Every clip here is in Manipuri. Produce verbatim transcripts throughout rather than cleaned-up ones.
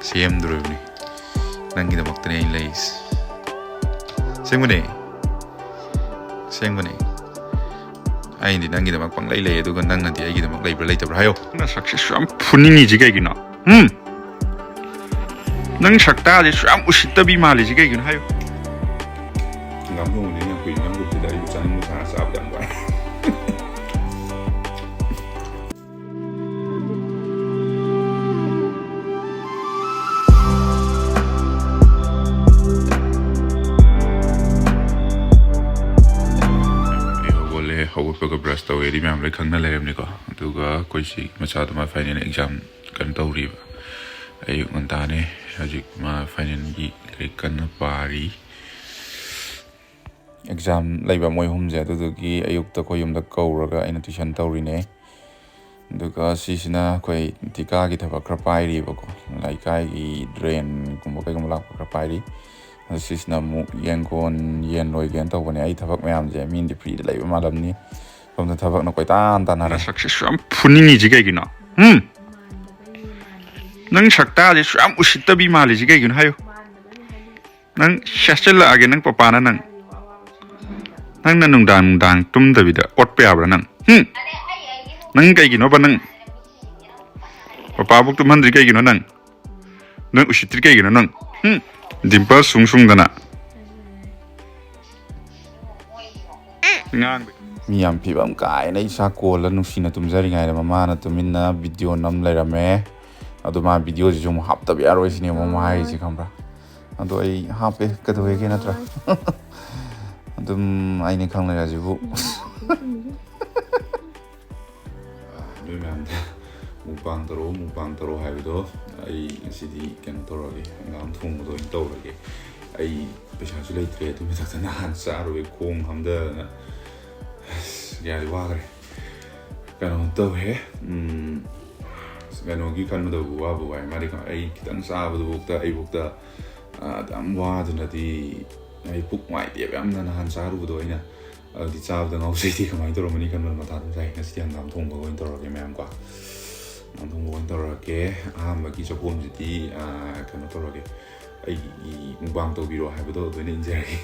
ꯁꯦꯝꯗꯣꯔꯤꯕꯅꯤ꯫ ꯅꯪꯒꯤꯗꯃꯛꯇꯅꯦ ꯑꯩꯅ ꯂꯩꯔꯤꯁꯦ꯫ ꯑꯁꯦꯡꯕꯅꯦ꯫ ꯑꯁꯦꯡꯕꯅꯦ꯫ ꯑꯩꯗꯤ ꯅꯪꯒꯤꯗꯃꯛ ꯄꯪꯂꯩ ꯂꯩ, ꯑꯗꯨꯒ ꯅꯪꯅꯗꯤ ꯑꯩꯒꯤꯗꯃꯛ ꯂꯩꯕ꯭ꯔꯥ ꯂꯩꯇꯕ꯭ꯔꯥ ꯍꯥꯏꯌꯣ꯫ ꯅꯪꯅ ꯁꯛꯁꯦ ꯁꯨꯌꯥꯝ ꯐꯨꯅꯤꯡꯉꯤꯁꯤ ꯀꯩꯒꯤꯅꯣ? ꯎꯝ? ꯅꯪ ꯁꯛꯇꯥꯁꯦ ꯁꯨꯌꯥꯝ ꯎꯁꯤꯠꯇꯕꯤ ꯃꯥꯜꯂꯤꯁꯤ ꯀꯩꯒꯤꯅꯣ ꯍꯥꯏꯌꯣ꯫ ꯍꯪꯒꯥꯝ ꯊꯣꯡꯕꯅꯦ ꯌꯥꯝ ꯀꯨꯏꯅ ꯅꯪ ꯒ꯭ꯔꯨꯞꯁꯤꯗ ꯑꯩꯕꯨ ꯆꯥꯅꯤꯡꯕ ꯁꯥꯔ ꯆꯥꯕꯗ ꯌꯥꯝ ꯋꯥꯏ꯫ ꯑꯩ ꯍꯧꯒꯠꯂꯦ, ꯍꯧꯒꯠꯄꯒ ꯕ꯭ꯔꯁ ꯇꯧꯋꯦꯗꯤ ꯃꯌꯥꯝ ꯂꯣꯏ ꯈꯪꯅ ꯂꯩꯔꯕꯅꯤꯀꯣ꯫ ꯑꯗꯨꯒ ꯑꯩꯈꯣꯏ ꯁꯤ ꯃꯆꯥꯗꯨ ꯃꯥ ꯐꯥꯏꯅꯦꯜ ꯑꯦꯛꯖꯥꯝ ꯀꯩꯅꯣ ꯇꯧꯔꯤꯕ꯫ ꯑꯌꯨꯛ ꯉꯟꯇꯥꯅꯦ꯫ ꯍꯧꯖꯤꯛ ꯃꯥ ꯐꯥꯏꯅꯦꯜꯒꯤ ꯂꯥꯏꯔꯤꯛ ꯀꯟꯅ ꯄꯥꯔꯤ꯫ ꯑꯦꯛꯖꯥꯝ ꯂꯩꯕ ꯃꯣꯏ ꯑꯍꯨꯝꯁꯦ꯫ ꯑꯗꯨꯗꯨꯒꯤ ꯑꯌꯨꯛꯇ ꯑꯩꯈꯣꯏ ꯌꯨꯝꯗ ꯀꯧꯔꯒ ꯑꯩꯅ ꯇꯨꯏꯁꯟ ꯇꯧꯔꯤꯅꯦ꯫ ꯑꯗꯨꯒ ꯁꯤꯁꯤꯅ ꯑꯩꯈꯣꯏ ꯊꯤꯀꯥꯒꯤ ꯊꯕꯛ ꯈꯔ ꯄꯥꯏꯔꯤꯕꯀꯣ, ꯂꯩꯀꯥꯏꯒꯤ ꯗ꯭ꯔꯦꯟꯒꯨꯝꯕ ꯀꯩꯒꯨꯝꯕ ꯂꯥꯛꯄ ꯈꯔ ꯄꯥꯏꯔꯤ꯫ ꯑꯗꯣ ꯁꯤꯁꯤꯅ ꯑꯃꯨꯛ ꯌꯦꯟꯒꯣꯟ ꯌꯦꯟ ꯂꯣꯏꯒꯦꯅ ꯇꯧꯕꯅꯦ꯫ ꯑꯩ ꯊꯕꯛ ꯃꯌꯥꯝꯁꯦ ꯃꯤꯅꯗꯤ ꯐ꯭ꯔꯤꯗ ꯂꯩꯕ ꯃꯥꯜꯂꯝꯅꯤ, ꯁꯣꯝꯗ ꯊꯕꯛꯅ ꯀꯣꯏꯇꯥꯟ ꯇꯥꯟꯅꯔꯦ꯫ ꯁꯛꯁꯦ ꯁꯨꯌꯥꯝ ꯐꯨꯅꯤꯡꯉꯤꯁꯤ ꯀꯩꯒꯤꯅꯣ? ꯎꯝ? ꯅꯪ ꯁꯛꯇꯥꯁꯦ ꯁꯨꯌꯥꯝ ꯎꯁꯤꯠꯇꯕꯤ ꯃꯥꯜꯂꯤꯁꯤ ꯀꯩꯒꯤꯅꯣ ꯍꯥꯏꯌꯨ꯫ ꯅꯪ ꯁꯦꯠꯆꯜꯂꯛꯑꯒꯦ ꯅꯪ ꯄꯄꯥꯅ ꯅꯪ꯫ ꯅꯪꯅ ꯅꯨꯡꯗꯥꯡ ꯅꯨꯡꯗꯥꯡ ꯇꯨꯝꯗꯕꯤꯗ ꯑꯣꯠꯄ ꯌꯥꯕ꯭ꯔꯥ ꯅꯪ? ꯍꯨꯝ? ꯅꯪ ꯀꯩꯒꯤꯅꯣꯕ ꯅꯪ? ꯄꯄꯥꯕꯨ ꯇꯨꯝꯍꯟꯗ꯭ꯔꯤ ꯀꯩꯒꯤꯅꯣ ꯅꯪ? ꯅꯪ ꯎꯁꯤꯠꯇ꯭ꯔꯤ ꯀꯩꯒꯤꯅꯣ ꯅꯪ? ꯍꯨꯝ? ꯗꯤꯝꯄꯜ ꯁꯨꯡ ꯁꯨꯡꯗꯅ꯫ ꯉꯥꯡꯕ꯫ ꯃꯤ ꯌꯥꯝ ꯐꯤꯕꯝ ꯀꯥꯏꯅ ꯏꯁꯥ ꯀꯣꯜꯂ ꯅꯨꯡꯁꯤꯅ ꯇꯨꯝꯖꯔꯤꯉꯩꯗ ꯃꯃꯥꯅ ꯇꯨꯃꯤꯟꯅ ꯚꯤꯗꯤꯑꯣ ꯅꯝ ꯂꯩꯔꯝꯃꯦ꯫ ꯑꯗꯨ ꯃꯥ ꯚꯤꯗꯤꯑꯣꯁꯤꯁꯨ ꯑꯃꯨꯛ ꯍꯥꯞꯇꯕ ꯌꯥꯔꯣꯏ ꯁꯤꯅꯦ ꯃꯃꯥ ꯍꯥꯏꯔꯤꯁꯦ, ꯈꯪꯕ꯭ꯔꯥ? ꯑꯗꯣ ꯑꯩ ꯍꯥꯞꯄꯦ, ꯀꯩꯗꯧꯋꯦꯒꯦ ꯅꯠꯇ꯭ꯔꯥ? ꯑꯗꯨꯝ ꯑꯩꯅ ꯈꯪ ꯂꯩꯔꯁꯤꯕꯨ꯫ ꯅꯣꯏ ꯃꯌꯥꯝꯗ ꯃꯨꯛꯕꯥꯡ ꯇꯧꯔꯛꯑꯣ, ꯃꯨꯛꯕꯥꯡ ꯇꯧꯔꯛꯑꯣ ꯍꯥꯏꯕꯗꯣ ꯑꯩ ꯉꯁꯤꯗꯤ ꯀꯩꯅꯣ ꯇꯧꯔꯒꯦ, ꯍꯪꯒꯥꯝ ꯊꯣꯡꯕꯗꯣ ꯑꯣꯏꯅ ꯇꯧꯔꯒꯦ꯫ ꯑꯩ ꯄꯩꯁꯥꯁꯨ ꯂꯩꯇ꯭ꯔꯦ, ꯑꯗꯨ ꯃꯊꯛꯇ ꯅꯍꯥꯟ ꯆꯥꯔꯨꯕꯩ ꯈꯣꯡ ꯍꯥꯝꯊꯗꯅ ꯑꯁ ꯌꯥꯗꯤ ꯋꯥꯈ꯭ꯔꯦ꯫ ꯀꯩꯅꯣ ꯇꯧꯋꯦ, ꯎꯝ, ꯑꯁ ꯀꯩꯅꯣꯒꯤ ꯈꯟꯕꯗꯕꯨ ꯋꯥꯕꯨ ꯋꯥꯏ꯫ ꯃꯥꯗꯤ ꯀꯃꯥꯏ-, ꯑꯩ ꯈꯤꯇꯪ ꯆꯥꯕꯗꯨꯐꯥꯎꯗ ꯑꯩꯐꯥꯎꯗ, ꯑ, ꯌꯥꯝ ꯋꯥꯗꯅꯗꯤ ꯑꯩ ꯄꯨꯛ ꯅꯨꯡꯉꯥꯏꯇꯦꯕ ꯌꯥꯝꯅ ꯅꯍꯥꯟ ꯆꯥꯔꯨꯕꯗꯣ ꯑꯩꯅ꯫ ꯑꯗꯨꯗꯤ ꯆꯥꯕꯗ ꯉꯥꯎꯖꯩꯗꯤ ꯀꯃꯥꯏꯅ ꯇꯧꯔꯝꯃꯅꯤ ꯈꯟꯕꯗ ꯃꯊꯥ ꯑꯗꯨꯝ ꯁꯥꯏ꯫ ꯉꯁꯤꯗꯤ ꯍꯪꯒꯥꯝ ꯊꯣꯡꯕꯒ ꯑꯣꯏꯅ ꯇꯧꯔꯒꯦ ꯃꯌꯥꯝꯀꯣ꯫ ꯑꯗꯨꯝ ꯑꯣꯟ ꯇꯧꯔꯛꯀꯦ꯫ ꯑꯍꯥꯟꯕꯒꯤ ꯆꯥꯛꯈꯣꯝꯁꯤꯗꯤ, ꯑꯥ, ꯀꯩꯅꯣ ꯇꯧꯔꯒꯦ, ꯑꯩꯒꯤ ꯃꯨꯛꯕꯥꯡ ꯇꯧꯕꯤꯔꯣ ꯍꯥꯏꯕꯗꯣ ꯑꯗꯨꯃꯥꯏꯅ ꯏꯟꯖꯔꯒꯦ꯫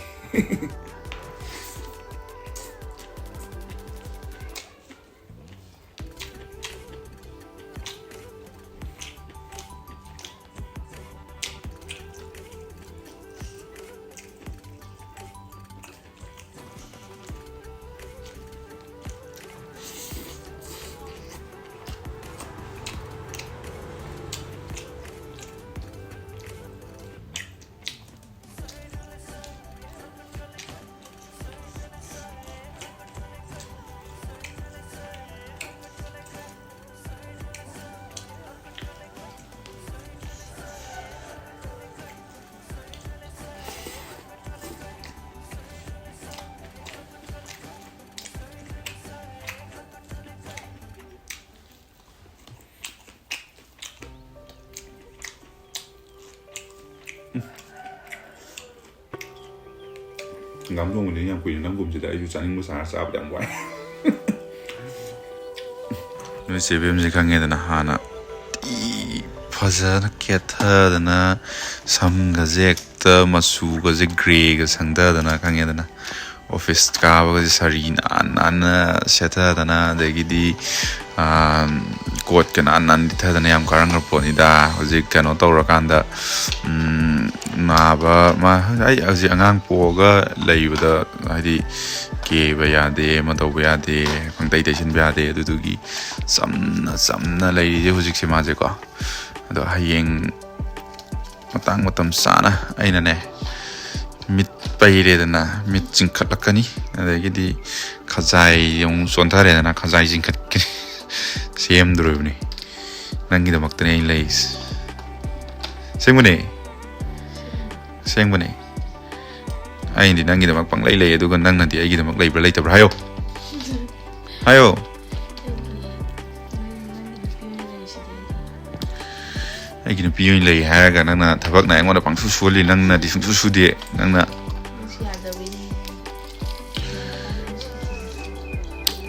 ꯍꯪꯒꯥꯝ ꯊꯣꯡꯕꯗꯤ ꯌꯥꯝ ꯀꯨꯏꯅ ꯅꯝꯒꯨꯝꯁꯤꯗ, ꯑꯩꯁꯨ ꯆꯥꯅꯤꯡꯕ ꯁꯥꯔ ꯆꯥꯕꯗ ꯌꯥꯝ ꯋꯥꯏ꯫ ꯅꯣꯏ ꯆꯦ ꯕꯦꯝꯁꯦ ꯈꯪꯉꯦꯗꯅ, ꯍꯥꯟꯅ ꯇꯤ ꯐꯖꯅ ꯀꯦꯊꯗꯅ, ꯁꯝꯒꯁꯦ ꯍꯦꯛꯇ ꯃꯆꯨꯒꯁꯦ ꯒ꯭ꯔꯦꯒ ꯁꯪꯊꯗꯅ, ꯈꯪꯉꯦꯗꯅ, ꯑꯣꯐꯤꯁ ꯀꯥꯕꯒꯁꯦ ꯁꯥꯔꯤ ꯅꯥꯟ ꯅꯥꯟꯅ ꯁꯦꯠꯊꯗꯅ, ꯑꯗꯒꯤꯗꯤ, ꯑꯥ, ꯀꯣꯠꯀ ꯅꯥꯟ ꯅꯥꯟ ꯂꯤꯠꯊꯗꯅ ꯌꯥꯝ ꯀꯥꯔꯝꯈ꯭ꯔ ꯄꯣꯠꯅꯤꯗ꯫ ꯍꯧꯖꯤꯛ ꯀꯩꯅꯣ ꯇꯧꯔꯀꯥꯟꯗ, ꯎꯝ, ꯅꯥꯕ, ꯃꯥ, ꯑꯩ ꯍꯧꯖꯤꯛ ꯑꯉꯥꯡ ꯄꯣꯛꯑꯒ ꯂꯩꯕꯗ, ꯍꯥꯏꯗꯤ, ꯀꯦꯕ ꯌꯥꯗꯦ, ꯑꯃ ꯇꯧꯕ ꯌꯥꯗꯦ, ꯄꯪꯇꯩ ꯇꯩꯁꯤꯟꯕ ꯌꯥꯗꯦ꯫ ꯑꯗꯨꯗꯨꯒꯤ ꯆꯝꯅ ꯆꯝꯅ ꯂꯩꯔꯤꯁꯦ ꯍꯧꯖꯤꯛꯁꯦ ꯃꯥꯁꯦꯀꯣ꯫ ꯑꯗꯣ ꯍꯌꯦꯡ ꯃꯇꯥꯡ ꯃꯇꯝ ꯆꯥꯅ ꯑꯩꯅꯅꯦ, ꯃꯤꯠ ꯄꯩꯔꯦꯗꯅ, ꯃꯤꯠ ꯆꯤꯡꯈꯠꯂꯛꯀꯅꯤ, ꯑꯗꯒꯤꯗꯤ ꯈꯖꯥꯏ ꯑꯃꯨꯛ ꯆꯣꯟꯊꯔꯦꯗꯅ, ꯈꯖꯥꯏ ꯆꯤꯡꯈꯠꯀꯅꯤ꯫ ꯁꯦꯝꯗꯣꯔꯤꯕꯅꯤ꯫ ꯅꯪꯒꯤꯗꯃꯛꯇꯅꯦ ꯑꯩꯅ ꯂꯩꯔꯤꯁꯦ꯫ ꯑꯁꯦꯡꯕꯅꯦ꯫ ꯑꯁꯦꯡꯕꯅꯦ꯫ ꯑꯩꯗꯤ ꯅꯪꯒꯤꯗꯃꯛ ꯄꯪꯂꯩ ꯂꯩ, ꯑꯗꯨꯒ ꯅꯪꯅꯗꯤ ꯑꯩꯒꯤꯗꯃꯛ ꯂꯩꯕ꯭ꯔꯥ ꯂꯩꯇꯕ꯭ꯔꯥ ꯍꯥꯏꯌꯣ꯫ ꯍꯥꯏꯌꯣ꯫ ꯑꯩꯒꯤ ꯅꯨꯄꯤ ꯑꯣꯏꯅ ꯂꯩ ꯍꯥꯏꯔꯒ ꯅꯪꯅ ꯊꯕꯛꯅ ꯑꯩꯉꯣꯟꯗ ꯄꯪꯁꯨ ꯁꯨꯍꯜꯂꯤ, ꯅꯪꯅꯗꯤ ꯁꯨꯡꯁꯨ ꯁꯨꯗꯦ꯫ ꯅꯪꯅ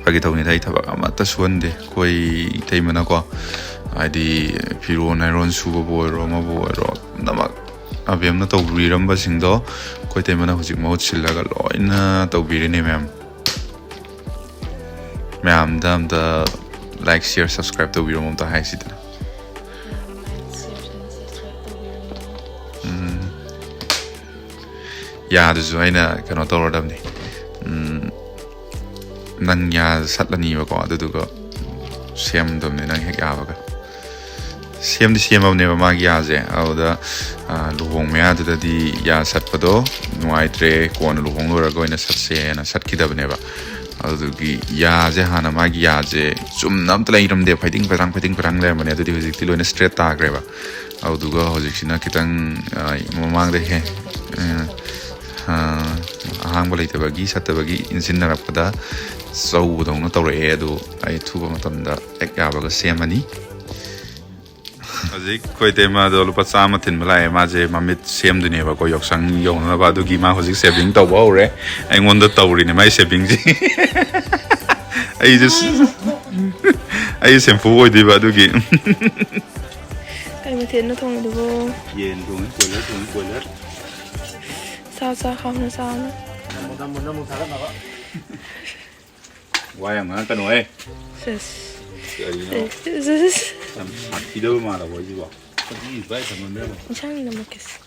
ꯐꯥꯒꯤ ꯇꯧꯅꯤꯗ, ꯑꯩ ꯊꯕꯛ ꯑꯃꯠꯇ ꯁꯨꯍꯟꯗꯦ꯫ ꯑꯩꯈꯣꯏ ꯏꯇꯩꯃꯅꯀꯣ, ꯍꯥꯏꯗꯤ ꯐꯤꯔꯣꯟ ꯍꯥꯏꯔꯣꯟ ꯁꯨꯕꯕꯨ ꯑꯣꯏꯔꯣ, ꯑꯃꯕꯨ ꯑꯣꯏꯔꯣ, ꯄꯨꯝꯅꯃꯛ ꯑꯕꯦꯝꯅ ꯇꯧꯕꯤꯔꯝꯕꯁꯤꯡꯗꯣ ꯑꯩꯈꯣꯏ ꯏꯇꯩꯃꯅ ꯍꯧꯖꯤꯛ ꯃꯍꯨꯠ ꯁꯤꯜꯂꯒ ꯂꯣꯏꯅ ꯇꯧꯕꯤꯔꯤꯅꯦ ꯃꯌꯥꯝ꯫ ꯃꯌꯥꯝꯗ ꯑꯝꯇ like, share, subscribe ꯇꯧꯕꯤꯔꯝꯃꯣ ꯑꯝꯇ ꯍꯥꯏꯁꯤꯗꯅ꯫ ꯎꯝ꯫ ꯌꯥꯗꯨꯁꯨ ꯑꯩꯅ ꯀꯩꯅꯣ ꯇꯧꯔꯗꯕꯅꯤ꯫ ꯎꯝ, ꯅꯪ ꯌꯥ ꯁꯠꯂꯅꯤꯕꯀꯣ, ꯑꯗꯨꯗꯨꯒ ꯁꯦꯝꯗꯕꯅꯤ ꯅꯪ ꯍꯦꯛ ꯌꯥꯕꯒ꯫ ꯁꯦꯝꯗꯤ ꯁꯦꯝꯃꯕꯅꯦꯕ ꯃꯥꯒꯤ ꯌꯥꯁꯦ꯫ ꯑꯗꯨꯗ, ꯑ, ꯂꯨꯍꯣꯡ ꯃꯌꯥꯗꯨꯗꯗꯤ ꯌꯥ ꯁꯠꯄꯗꯣ ꯅꯨꯡꯉꯥꯏꯇ꯭ꯔꯦ, ꯀꯣꯟꯅ ꯂꯨꯍꯣꯡ ꯂꯣꯏꯔꯒ ꯑꯣꯏꯅ ꯁꯠꯁꯦꯅ ꯁꯠꯈꯤꯗꯕꯅꯦꯕ꯫ ꯑꯗꯨꯗꯨꯒꯤ ꯌꯥꯁꯦ, ꯍꯥꯟꯅ ꯃꯥꯒꯤ ꯌꯥꯁꯦ ꯆꯨꯝꯅ ꯑꯝꯇ ꯂꯩꯔꯝꯗꯦ, ꯐꯩꯗꯤꯡ ꯐꯩꯗꯥꯡ, ꯐꯩꯗꯤꯡ ꯐꯩꯗꯥꯡ ꯂꯩꯔꯝꯕꯅꯦ꯫ ꯑꯗꯨꯗꯤ ꯍꯧꯖꯤꯛꯇꯤ ꯂꯣꯏꯅ straight ꯇꯥꯈ꯭ꯔꯦꯕ꯫ ꯑꯗꯨꯗꯨꯒ ꯍꯧꯖꯤꯛꯁꯤꯅ ꯈꯤꯇꯪ, ꯑ, ꯃꯃꯥꯡꯗ ꯍꯦ-, ꯑ, ꯑ, ꯑꯍꯥꯡꯕ ꯂꯩꯇꯕꯒꯤ, ꯁꯠꯇꯕꯒꯤ ꯏꯟꯁꯤꯟꯅꯔꯛꯄꯗ ꯆꯧꯕꯗꯧꯅ ꯇꯧꯔꯛꯑꯦ꯫ ꯑꯗꯨ ꯑꯩ ꯑꯊꯨꯕ ꯃꯇꯝꯗ ꯍꯦꯛ ꯌꯥꯕꯒ ꯁꯦꯝꯃꯅꯤ꯫ ꯍꯧꯖꯤꯛ ꯑꯩꯈꯣꯏ ꯏꯇꯩꯃꯗꯣ ꯂꯨꯄꯥ ꯆꯥꯝꯃ ꯊꯤꯟꯕ ꯂꯥꯛꯑꯦ꯫ ꯃꯥꯁꯦ ꯃꯃꯤꯠ ꯁꯦꯝꯗꯣꯏꯅꯦꯕꯀꯣ, ꯌꯥꯎꯁꯪ ꯌꯧꯅꯅꯕ꯫ ꯑꯗꯨꯒꯤ ꯃꯥ ꯍꯧꯖꯤꯛ saving ꯇꯧꯕ ꯍꯧꯔꯦ꯫ ꯑꯩꯉꯣꯟꯗ ꯇꯧꯔꯤꯅꯦ ꯃꯥꯏ savingꯁꯦ꯫ ꯑꯩꯁꯦ ꯁ-, ꯑꯩ shampoo ꯑꯣꯏꯗꯣꯏꯕ ꯑꯗꯨꯒꯤ꯫ ꯀꯩ ꯃꯊꯦꯜꯅꯣ ꯊꯣꯡꯉꯤꯗꯨꯕꯣ? ꯌꯦꯟ ꯊꯣꯡꯉꯤ, ꯀꯣꯏꯂꯔ ꯊꯣꯡꯉꯤ, ꯀꯣꯏꯂꯔ꯫ ꯆꯥ, ꯆꯥ, ꯍꯥꯎꯅ ꯆꯥꯎꯅ꯫ ꯅꯝꯃꯣ, ꯅꯝꯃꯣ, ꯅꯝꯃꯣ, ꯊꯥꯒꯠꯅꯕ꯫ ꯋꯥ ꯌꯥꯝ ꯉꯥꯡꯉꯛꯀꯅꯨꯍꯦ꯫ ꯁꯦꯁ꯫ ꯀꯔꯤꯅꯣ? ꯁꯦꯁ, ꯁꯦꯁ, ꯁꯦꯁ꯫ ꯌꯥꯝ ꯁꯥꯊꯤꯗꯕ ꯃꯥꯜꯂꯕꯣ ꯑꯩꯁꯤꯕꯣ? ꯏꯟꯁꯥꯡꯅꯤ ꯅꯝꯃꯛꯀꯦꯁꯦ꯫